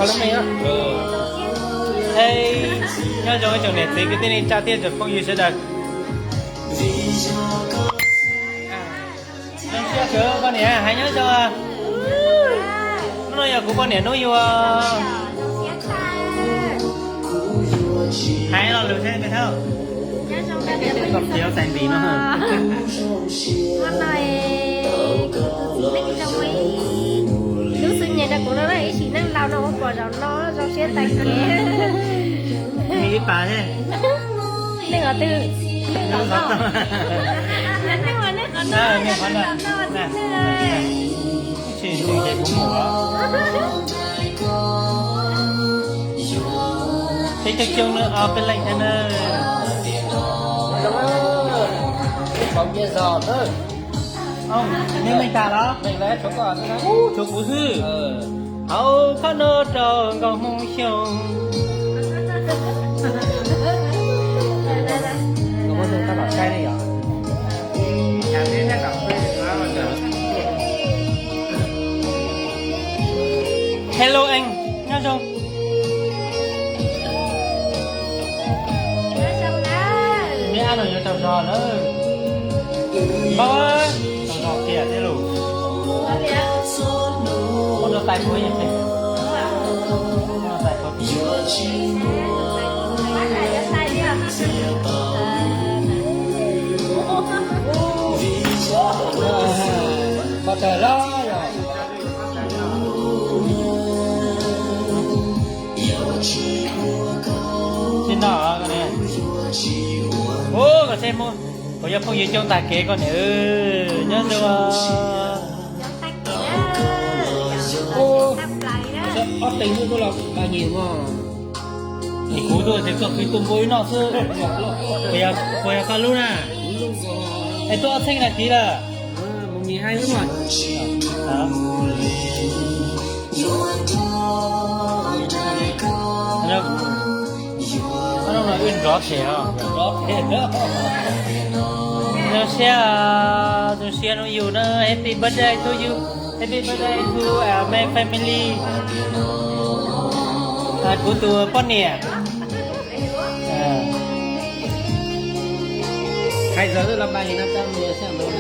Nyob zoo ib tsoom niam txiv kwv tij neej tsa thiab tsoom phooj ywg sawv daws. Zoo siab kawg poj niam, hais nyob zoo. Hnub no yog kuv poj niam hnub yug. Hais lo lus thiab thawj. Hnub no kuv tus txiv neej zoo ib lub xub nyem rau kuv no na, ib sim neej laus no ua pom zaum no zoo siab tag kev. Ib pas thiab. Neej qhov twg? Neej qhov no. Tsis ntws ces kuv mus. Peb coob coob na, peb leej thiab na. Neb leej tas los? Tshuav kuv xwb. Hauv phab no rau nkaus Hmoob Xyooj. Hello anh, nyob zoo. Neb ab no yuav tsaug zog lawm. Npab, tsaug zog kiag thiab lauj. Muab rau tais kuv ib pem. Muab rau tais kuv. Pov tawg los yog. Tsis no, ua kom seb mus, kuv yog phooj ywg coob tag kev koj niam, nyob zoo. Ob teev tuaj los nqa nyias mog. Es kuv tuaj ces koj khwv tuaj npua ib noj xwb. Puas yog koj lub na? Es tuaj ob txheej na kiv lawm. Mus nyias hai lub mas. Nrov ces os. Zoo siab, zoo siab hnub yug na, happy birthday to you, happy birthday to my family. Kuv tus poj niam. Hais zog los npaj no tau mus xyoo ntau na.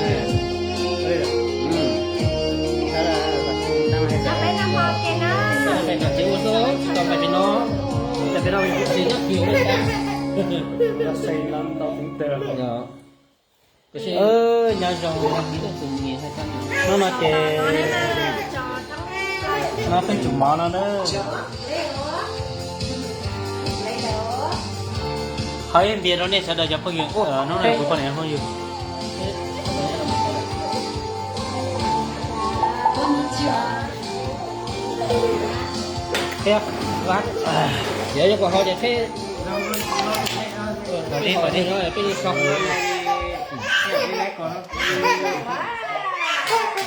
Tsis ua xwb, tsis tau npaj pem no, npaj pem no, nyob kiag. Nyob zoo. Hnub no ces no peb tsum mov no na. Qhov ib npias rau nej sawv daws cov phooj ywg, hnub no kuv poj niam phooj ywg. Thiab, yog yuav kom haus ces thiab. Peb li so.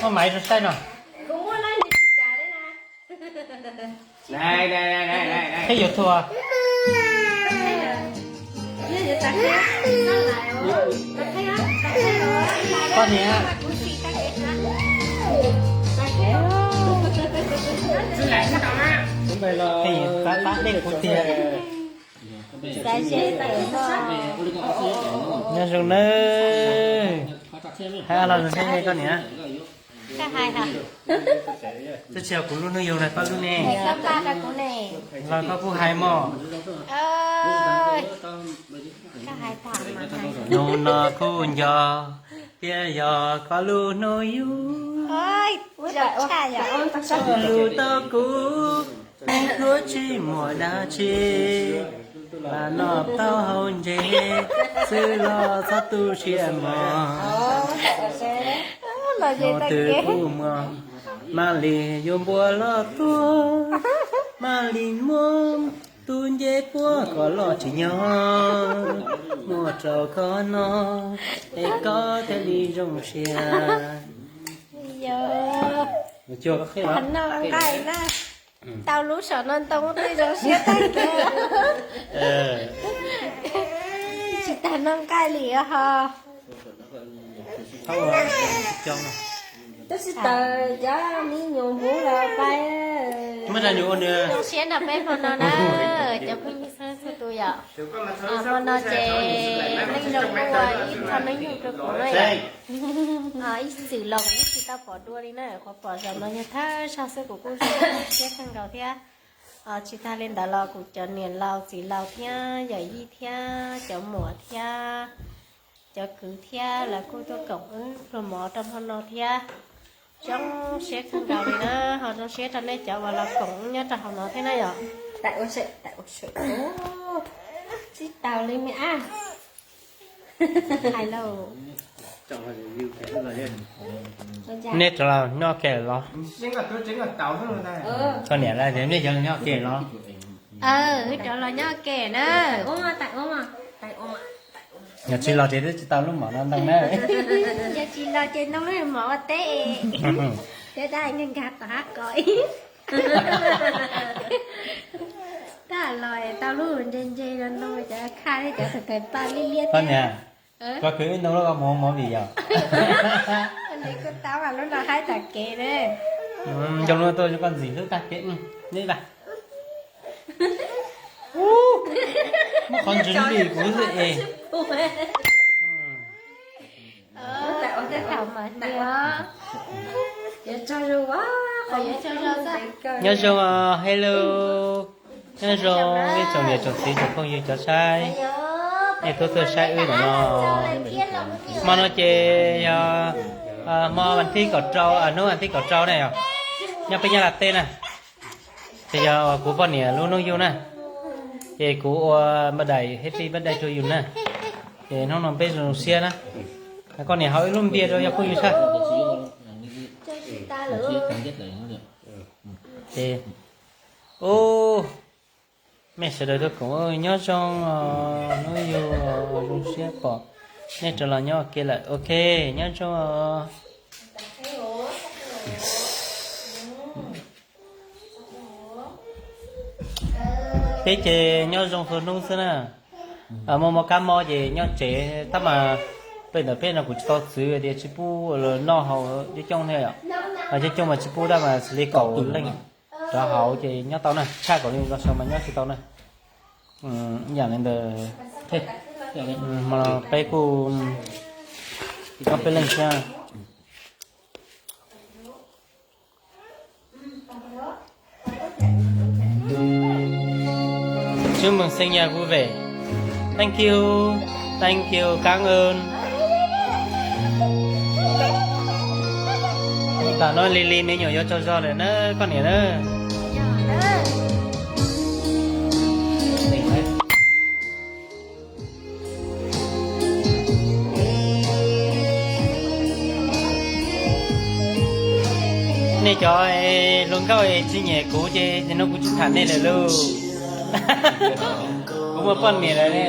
Muaj maiv zoo saib no. Thiab yuav thuas. Poj niam. Tab tab dej kuv tiag. Nyob zoo nawb. Hais los zoo thiab ne koj niam. Twb tsis yog kuv lub hnub yug na, koj lub ne. Los koj kuj hais mog. Hnub no kuj nco thiab yog koj lub hnub yug. Koj lub tau kuv, kuv tsis muaj dab tsi, lam noj taub hau ntses xwb los txhob tu siab mog. Hnub twg kuj muaj, mam li yuav npua los tuag, mam li muab tus ncej puab kom los tsim nyog muab rau koj noj, es koj thiaj li zoo siab. Tsis tas noj nqaij na, tau lub saum no ntoo twb zoo siab tag kev. Tsis tas noj nqaij li ho. Tab sis taws cov me nyuam hmuv los pais. Zoo siab nrog peb hmo no na, cov phooj ywg txhua txhua tus yom. Hmo no ces neej zoo ua ib qho neej yoog rau kuv na yom. Ib txwm los kuv tsis tau pom dua li na, qhov pom zaum no yog thawj zaug xwb kuv kuj zoo siab kawg nkaus thiab. Tsis tag li ntawd los kuv cov niam laus txiv laus thiab yawm yij thiab cov muam thiab cov kwv thiab lawv kuj tuaj koom wb pluag mov rau hmo no thiab. Zoo siab kawg nkaus li na, ho zoo siab rau nej cov uas los koom wb nyob rau hauv no thiab na yom. Tsis tau li me ab. Hais lauj. Nej rov los nyob ke los? Koj niam lawv tias nej cov los nyob ke los? Wb rov los nyob ke na. Yog tsis los ces twb tsis tau lub mom no ntoo na. Yog tsis los ces ntoo lub mom ua teb. Cov dab nkag tom hab qos. Tab los tau lub ntse ntse no ntoo cov khaj thiab cov tais paj liab liab thiab. Koj khwv ib ntoo lub koj mus mov vim yog kuv tau lub no haib tag kev na. Nco lub tuaj koj ntxim hlub tag kev ne. Muab qhov ntsis li kuv xwb es. Nyob zoo, hello. Nyob zoo ib tsoom niam tsoom txiv tsoom phooj ywg cov saib, nej tuaj tuaj saib wb ntawm no. Hmo no ces yog hmo vas thib kaum rau, hnub vas thib kaum rau na yog nyob peb Nyab Laj teb na. Ces yog kuv poj niam lub hnub yug na, ces kuv ua birthday, happy birthday to you na. Ces hnub no peb zoo siab na. Koj niam haus ib lub npias rau yog phooj ywg saib. Ces, ub, mej sawv daws tuaj koom nyob zoo, hnub yug zoo siab pom nej rov los nyob ua ke lawm. Ok, nyob zoo. Peb ces nyob zoo hauv hnub xwb na. Muaj mob kab mob ces nyob tsev tab mas peb ntawm peb no kuv tsis tau txwv tias tsis pub noj haus coob coob thiab yom. Coob coob mas tsis pub tab mas xws li kaum leej rov haus ces nyob tau na, tshaj kaum leej los saud mas nyob tsis tau na. Yam li ntawd, hmo no peb kuj nyob peb leej thiab. Chúc mừng sinh nhật vui vẻ. Thank you. Thank you, cảm ơn. Tam no Lily me nyuam yuav tsaug zog lawm na koj niam na. Nej cov hluas nkauj es tsis nyiam kuv ces nim no kuv tsis tham nej lawm lauj. Kuv muaj poj niam lawm ne.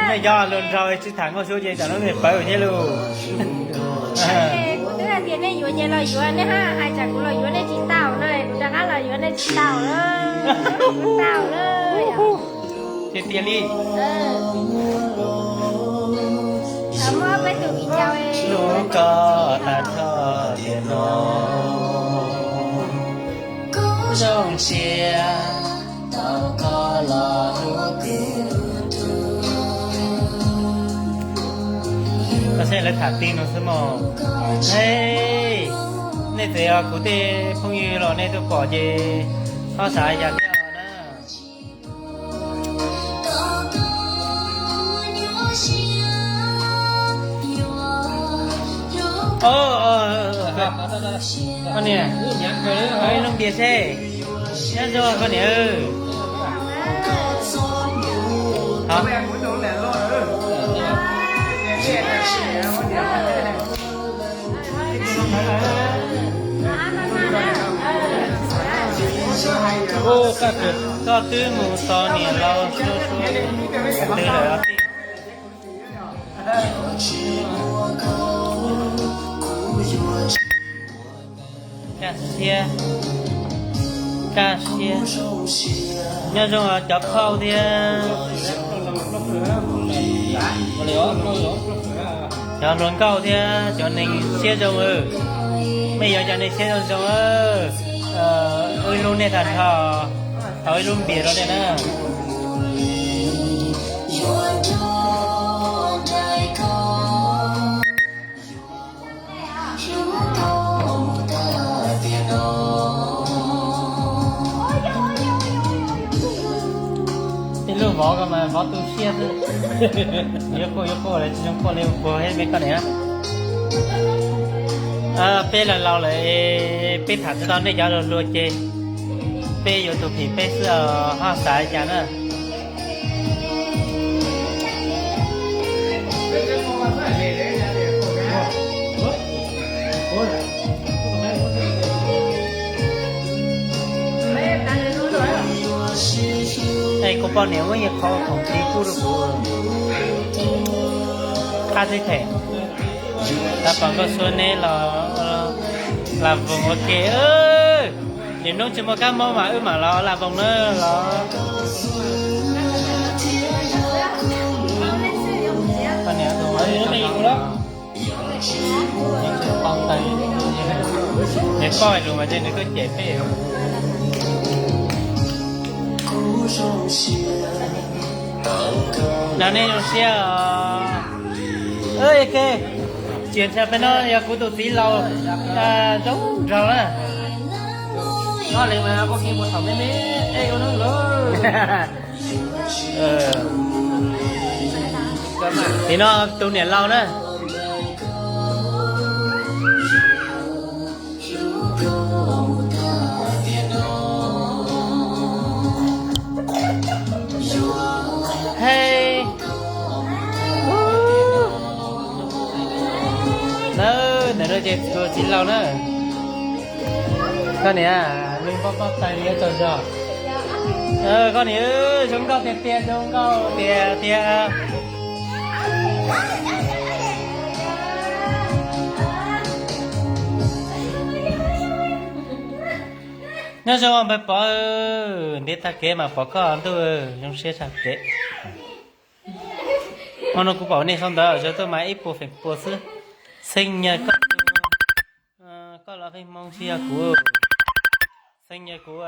Nej cov hluas nraug tsis tham nkauj sub ces tam no nej pawv thiab lauj. Kuv twb hais tias nej yuav ces los yuav, nej hais tsam kuv los yuav nej tsis tau na, kuv rov qab los yuav nej tsis tau na. Tsis tau na. Tiag tiag li. Hlub koj tag nrho tiam no, zoo siab tau koj los hlub kuv. Koj saib lawv tham tij no xwb mog. Hej, nej txawm yog kuv tej phooj ywg los nej tuaj pom ces txhob xav yam dab tsi na. Koj niam, ib lub npias seb. Nyob zoo koj niam. Koj twb mus txog niam laus twg lawm? Kaj siab, kaj siab. Nyob zoo cov phauj thiab cov hluas nkauj thiab cov neeg siab zoo lawm. Nej yuav cov nej siab zoo zoo, wb hlub nej tag nrho, thov wb hlub npias rau nej na. Tej lub vov ko mas vov tu siab xwb. Yuav quaj yuav quaj los tsis zoo quaj li, ua puag thiab me koj niam. Peb laus laus lawm, peb tham tsis tau nej cov luag luag ces peb yuav tus phim peb xwb os, ho xav li cas na. Es kuv poj niam muab ib qho khoom tiv kuj rau kuv, qab tib them. Tab pom nkauj suab neb los lam voos ua ke. Nim no tsis muaj kab mob mas wb mam los lam voos na los. Niam poj lus mas ces nws kuj cem peb. No nej zoo siab os. Ke, tsis ntshai, peb no yog kuv tus txiv laus zoo nraug na. Tim no tus niam laus na. Hei, lawm ntawm no ces tus txiv laus na. Koj niam, lub pob pob tais li tsaug zog. Koj niam, zoo nkauj tiag tiag, zoo nkauj tiag tiag. Nyob zoo npawg Pov, ntev tag kev mas pom koj ntuj, zoo siab tshaj kev. Hmo no kuv pom nej sau ntawv sawv tuaj mas ib puas feem pua xwb. Xeeb Nyaj koj, koj los qhib hmoo tsis yog kuv. Xeeb Nyaj kuv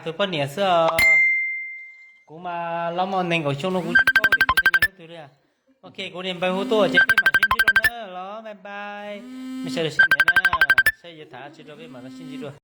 tus poj niam xwb os. Kuv mas los muaj nees nkaum xyoo no kuv tsis paub tias kuv xeeb Nyaj hnub twg li. Ok, kuv niam npawg hu tuaj ces peb mam sib ntsib dua na los bye bye. Mej sawv daws sib nyiam na, saib yuav tham tsi rau peb mam los sib ntsib dua.